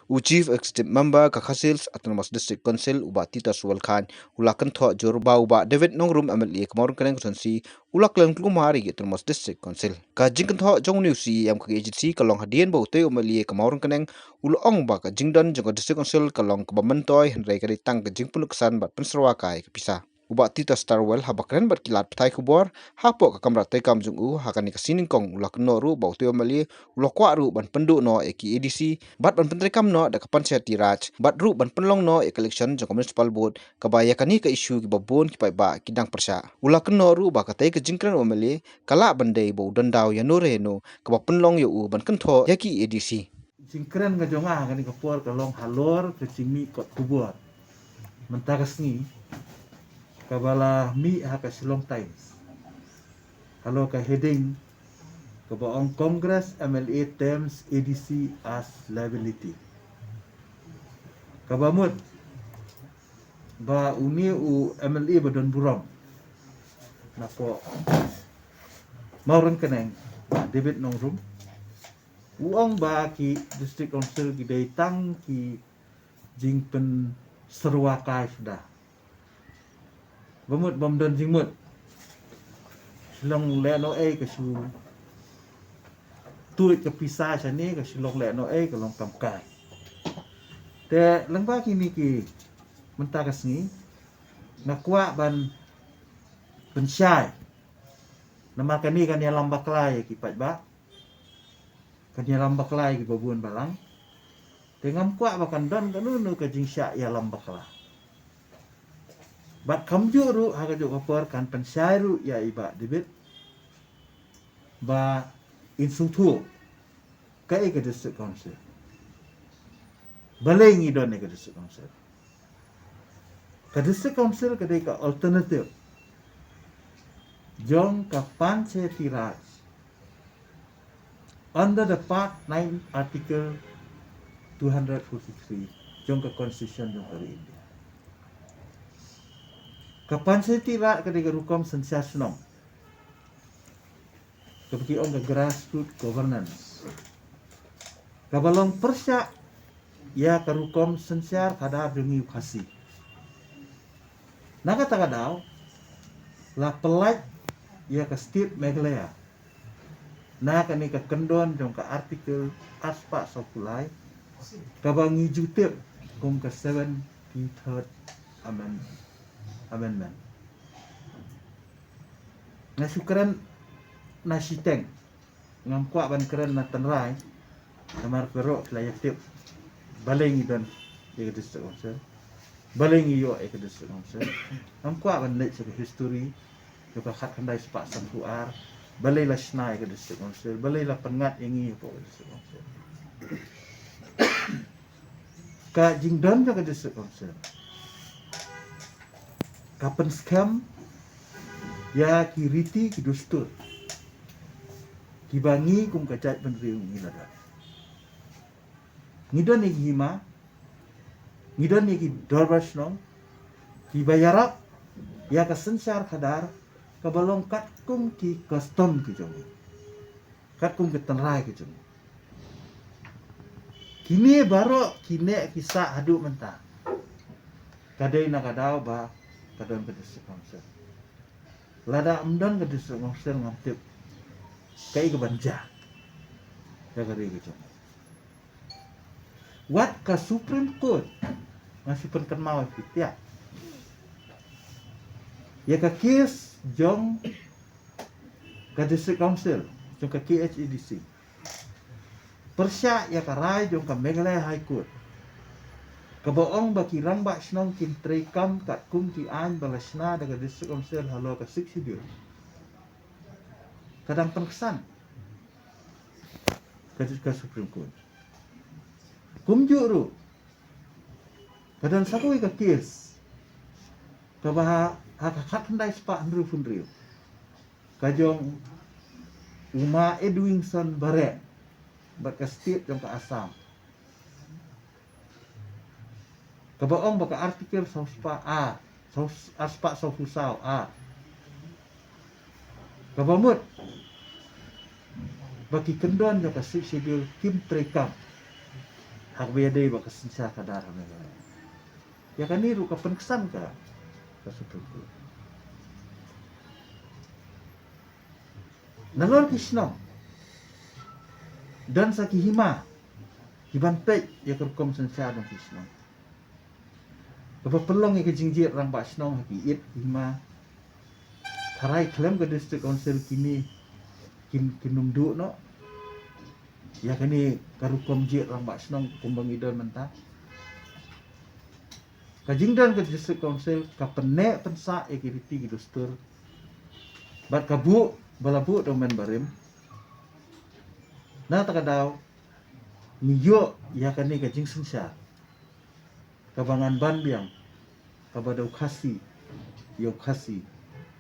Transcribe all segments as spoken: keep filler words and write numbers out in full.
U Chief Executive Member ka Khasi Hills Autonomous District Council, u Bah Titus Walkhan, u la kynthoh jur ba u Bah David Nongrum, M L A ka Mawryngkneng Constituency, u la kren kulmar ïa ki Autonomous District Council. Ka jingkynthoh jong une u C E M ka K H A D C ka long hadien ba utei u M L A ka Mawryngkneng u la ong ba ka jingdon jong ka District Council ka long kaba myntoi, hynrei ka dei tang ka jingpynlut ksan bad pynsyrwa kai ka pisa. U Bah Titus Starwell, haba kren bad ki lad pathai khubor hapoh ka kamra treikam jong u ha kane ka sngi nyngkong, u la kynnoh ruh ba utei u M L A u la kwah ruh ban pynduh noh ïa ki A D C bad ban pyntreikam noh da ka Panchayati Raj bad ruh ban pynlong noh ïa ka election jong ka Municipal Board, kaba ïa kane ka issue kiba bun ki paidbah ki dang pyrshah. U la kynnoh ruh ba katei ka jingkren u M L A ka lah ban dei ba u don daw ïano re ïano kaba pynlong ïa u ban kynthoh ïa ki A D C. Jingkren ka jong nga ha kane ka por ka long halor ka jingmih kot khubor mynta ka sngi, kaba la mih ha ka Shillong Times, halor ka heading kaba ong Congress M L A terms A D C as liability. Kaba mut ba une u M L A ba don burom napoh Mawryngkneng, David Nongrum, u ong ba ki District Council ki dei tang ki jingpynsyrwa kai suda. Ba mut bym don jingmut. Shu long lehnohei ka shu tuid ka pisa shane, ka shu long lehnohei ka long kam kai. Te lyngba kine ki mynta ka sngi nga kwah ban pynshai. Namar kane kan ïalam bakla ïa ki paidbah, kan ïalam bakla ïa kiba bun balang. Te ngam kwah ba kan don kano kano ka jingshah ïalam bakla. Bad kumjuh ruh ha kajuh ka por kan pynshai ruh ïa i Bah David ba in sngewthuh kaei ka District Council. Balei ngi don ïa ka District Council? Ka District Council ka dei ka alternative jong ka Panchayati Raj under the Part nine, Article two hundred forty-three jong ka Constitution jong ka ri India. Ka Panchayati Raj ka dei ka rukom synshar shnong, kaba ki ong ka grassroots governance, kaba long pyrshah ïa ka rukom synshar khadar jong ngi u Khasi. Na kata ka daw la pyllait ïa ka state Meghalaya na kane ka kyndon jong ka Article arspah sawphew lai, kaba ngi ju tip kum ka seventy-third amend-, amendment. Nga shu kren na shiteng, ngam kwah ban kren na tynrai. Namar phi ruh phi la ïa tip balei ngi don ïa ka District Council, balei ngi ïoh ïa ka District Council. Ngam kwah ban leit sha ka history jong ka khatkhyndai spah sanphew ar, balei la shna ïa ka District Council, balei la pynngat ïa ngi hapoh ka District Council. Ka jingdon jong ka District Council ka pynskhem ïa ki riti ki dustur kiba ngi kum ka jaitbynriew ngi la don. Ngi don ïa ki hima, ngi don ïa ki dorbar shnong kiba ïarap ïa ka synshar khadar kaba long katkum ki custom ki jong ngi, katkum ki tynrai ki jong ngi. Kine baroh kine ki sah haduh mynta. Ka dei na ka daw ba ka don ka District Council. Lada ym don ka District Council ngam tip kaei kaban jia ïa ka ri ka jong ngi. Wat ka Supreme Court, nga shu pynkynmaw ïa phi tiak, ïa ka case jong ka District Council jong ka K H A D C pyrshah ïa ka rai jong ka Meghalaya High Court kaba ong ba ki rangbah shnong kin treikam katkum ki aiñ ba la shna da ka District Council halor ka Sixth Schedule. Ka dang pynksan ka, ka Supreme Court. Kumjuh ruh ka don sa kawei ka case kaba ha, ha ka khatkhyndai spah hynriewphew hynriew, ka jong u Ma Edwingson Bareh bad ka state jong ka Assam, kaba ong ba ka Article saw spah A, saw, arspah sawphew saw A, kaba mut ba ki kyndon jong ka Sixth Schedule kim treikam Haba ïadei bad ka synshar khadar ha Meghalaya. Ïa kane ruh ka pynksan ka, ka Supreme Court. Nalor ki shnong, don sa ki hima kiban peit ïa ka rukom synshar jong ki shnong. Kaba pynlong ïa ka jingjied rangbah shnong ha ki ïit ki hima. Tharai khlem ka District Council kine kin, kin ym duh noh ïa kane ka rukom jied rangbah shnong kumba ngi don mynta. Ka jingdon ka District Council ka pynneh pynsah ïa ki riti ki dustur bad ka buh ba la buh da u Member barim. Na kata ka daw ngi ïoh ïa kane ka jingsynshar kaba ngan ban biang, kaba da u Khasi ïa u Khasi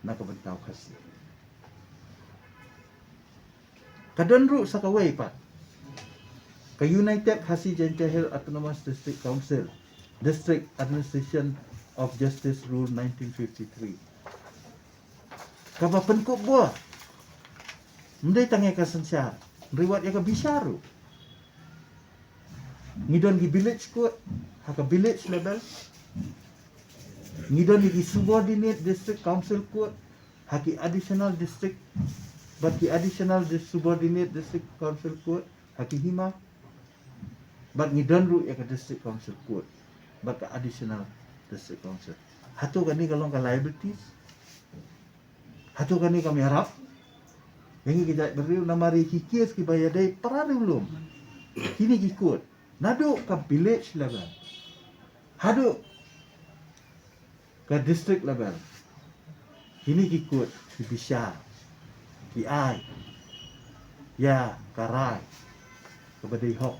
na ka bynta u Khasi. Ka don ruh sa kawei pat, ka United Khasi Jaintia Hills Autonomous District Council, District Administration of Justice Rule nineteen fifty-three, kaba pynkup bor. Ym dei tang ïa ka synshar, hynrei wat ïa ka bishar ruh. Ngi don ki village court ha ka village level. Ngi don ki subordinate district council court ha ki additional district, bad ki additional dis-, subordinate district council court ha ki hima. Bad ngi don ruh ïa ka district council court bad ka additional district council. Hato kane ka long ka liabilities? Hato kane kam ïarap ïa ngi ki jait bynriew? Namar ïa ki case kiba ïadei para riewlum, kine ki court, naduh ka village level haduh ka district level, kine ki court ki bishar, ki ai ïa ka rai kaba dei hok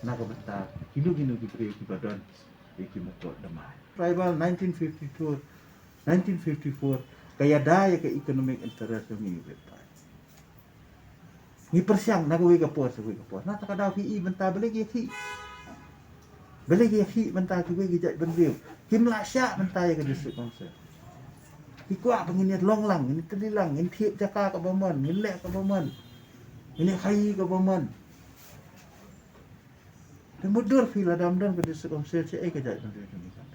na ka bynta kino kino ki briew kiba don ïa ki mukotduma. Tribal nineteen fifty-two, nineteen fifty-four, ka ïada ïa ka economic interest jong ngi, ngi pyrshang na kawei ka por sha kawei ka por. Na kata ka daw phi i mynta balei ki ïakhih, balei ki ïakhih mynta kiwei ki jait bynriew, kim lah shah mynta ïa ka district council. Ki kwah ba ngin ïa long lang, ngin ïa tylli lang, ngin thied jaka kaba mon, ngin leh kaba mon, ngin ïa khaii kaba mon. Te mutdur phi, lada ym don ka district council, shaei ka jait bynriew jong ngi kan.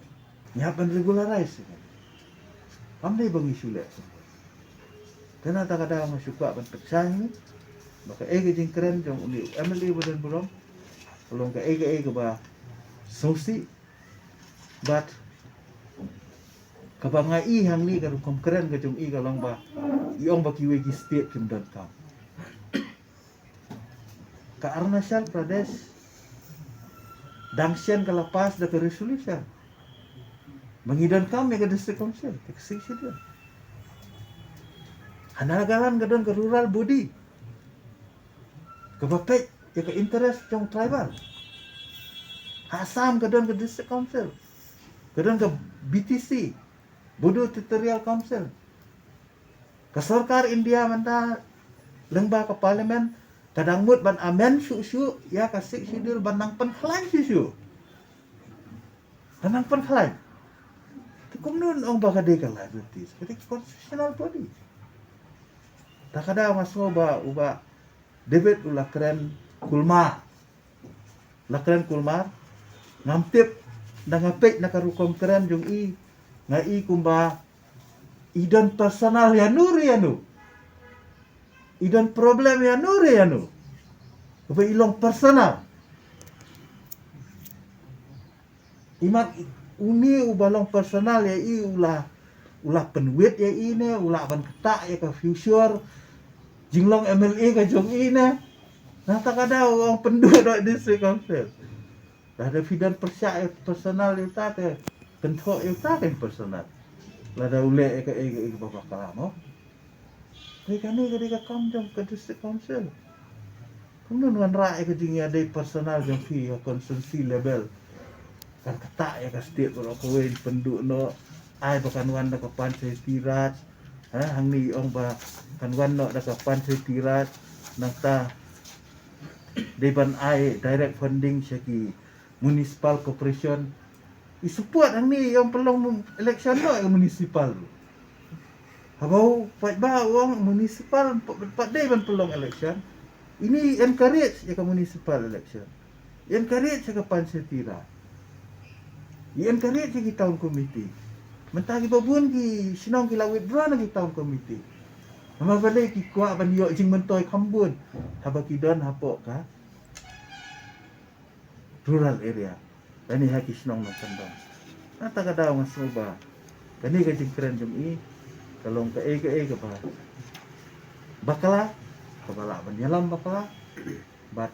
Ngi hap ban regularize ïa ka. Kam dei ba ngi shu leh. Te na kata ka daw nga shu kwah ban pynshai hangne ba kaei ka jingkren jong une u MLA ba don burom ka long kaei kaei kaba sngewsih. Bad kaba nga i hangne ka rukom kren ka jong i ka long ba i ong ba kiwei ki state kim donkam. Ka Arunachal Pradesh dang shen ka la pass da ka resolution ba ngi donkam ïa ka district council, ka Sixth Schedule. Ha Nagaland ka don ka rural body kaba peit ïa ka interest jong tribal. Ha Assam ka don ka district council, ka don ka BTC, Bodo Territorial Council. Ka sorkar India mynta lyngba ka parliament ka dang mut ban amend shuh shuh ïa ka Sixth Schedule ban nang pynkhlaiñ shuh shuh. Ban nang pynkhlaiñ. Te kumno ong ba ka dei ka liabilities, ka dei ka constitutional body. Te ka daw nga sngew ba u Bah David u la kren kulmar. La kren kulmar. Ngam tip, da nga peit na ka rukom kren jong i, nga i kumba i don personal ïano re ïano. I don problem ïano re ïano. Kaba i long personal. Imat une uba long personal ïa i u la, u la pynwit ïa i ne u la ban ktah ïa ka future jinglong MLA ka jong i ne. Na kata ka daw u ong pynduh noh district council. Lada phi don pyrshah ïa personal ïa uta te, kynthoh ïa uta ka personal. Lada u leh ïa kaei kaei kaba bakla mo. Te kane ka dei ka kam jong ka district council. Kumno ngan wanrah ïa ka jingïadei personal jong phi ha constituency level? Kan ktah ïa ka state baroh kawei, pynduh noh. Ai ba kan wan da ka Panchayati Raj. Ha, hangne i ong ba kan wan noh da ka Panchayati Raj. Nangta dei ban ai direct funding sha ki municipal corporation. I support hangne i ong pynlong election noh ïa ka municipal. Haba u paidbah u ong municipal pat dei ban pynlong election, ine i encourage ïa ka municipal election. Encourage sha ka Panchayati Raj. Encourage sha ki town committee. Mynta ki babun ki shnong ki la withdraw na ki town committee. Namar balei ki kwah ban ïoh jingmyntoi kham bun haba ki don hapoh ka rural area. Lane ha ki shnong nongkyndong. Nangta ka daw nga sngew ba kane ka jingkren jong i ka long kaei kaei kaba bakla, kaba lah ban ïalam bakla. Bad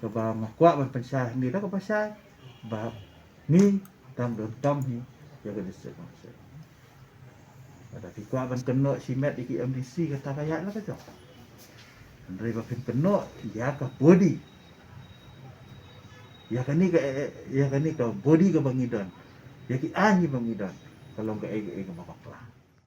kaba nga kwah ban pynshai hangne da kaba shai ba ngi dang don tam hi ïa ka District Council. Lada phi kwah ban kynnoh shimet ïa ki M D C, kata ka ïaid la ka jong. Hynrei ba phin kynnoh ïa ka body, ïa kane ka, ïa kane ka body kaba ngi don, ïa ki aiñ kiba ngi don, ka long kaei kaei kaba bakla.